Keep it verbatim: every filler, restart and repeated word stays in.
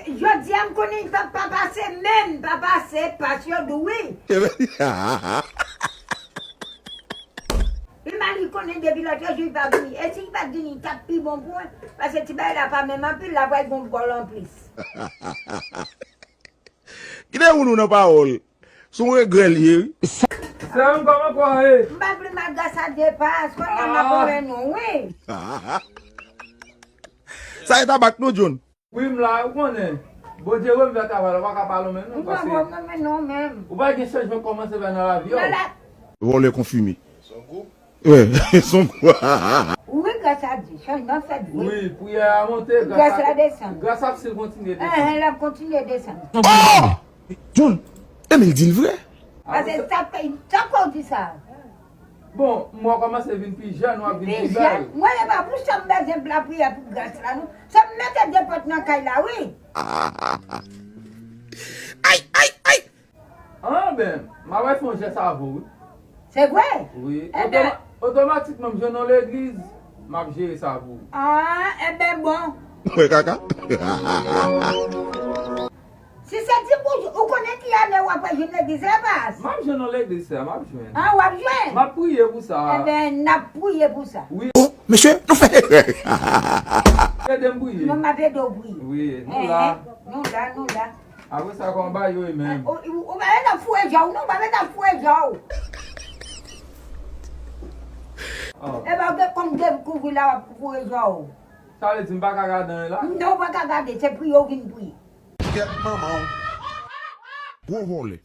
Jodi a m konnen li p ap pa pase menm, pa pase, pas yo dou wi. Li mal li konnen depi lòt jou li pa vini. E si li pa t vini, li t ap pi bon pou mwen. Paske ti bagay la pa menm anpil, la pral gon gòl anplis. Kite moun ou nan pawòl. Se yon regrè l ye wi. Sè m kòman kò ye? M pa pli mal gras a Dye pas, kounye a m ap renmen nou wi. Sa e tabak non John? Wi m la, ou konnen. Bondye renmen travay la, ou pa ka pa renmen non. Ou pa renmen non menm. Ou pa gen chanjman k kòmanse fè nan lavi w. Vòlè konfime. Son gwoup. Wi, son gwoup. Wi, gras a Dye, chanjman fèt vre. Wi, priyè a monte, gras la desann. Gras ap sil kontinye desann. Enhen, l ap kontinye desann. Oh! John, e men l di l vre. Paske sa fè tankou w di sa. Bon, m wè w kòmanse vin pi jèn, w ap vin pi bèl. Mwen e pa pou sa m bezwen lapriyè pou gras la non. Se m mete de pòt nan kay la wi. Ay, ay, ay! Anben, m a bay fè yon jès avè w wi. Se vre? Wi. Enben. Otomatikman m jwenn yon legliz, m ap jere sa pou ou. Ah, enben bon. Mwen kaka. Si se ti pou ou konnen ki ane w ap jwenn legliz la pas? M ap jwenn yon legliz sè, m ap jwenn. Ah, w ap jwenn? M ap priye pou sa. Enben, n ap priye pou sa. Wi. Oh, mesye, nou fè. Ede m priye. Non, m ap ede w priye. Wi, nou la. Nou la, nou la. Apre sa kòman bagay yo ye menm? Ou pa met ap foure ja w non, ou pa met ap foure ja w. E ba w gen kòm dekouvri la w ap foure ja w. Sa vle di m pa ka gade anyen la? Non, ou pa ka gade, se priye w vin priye. Kèt manman w. Gwo vòlè.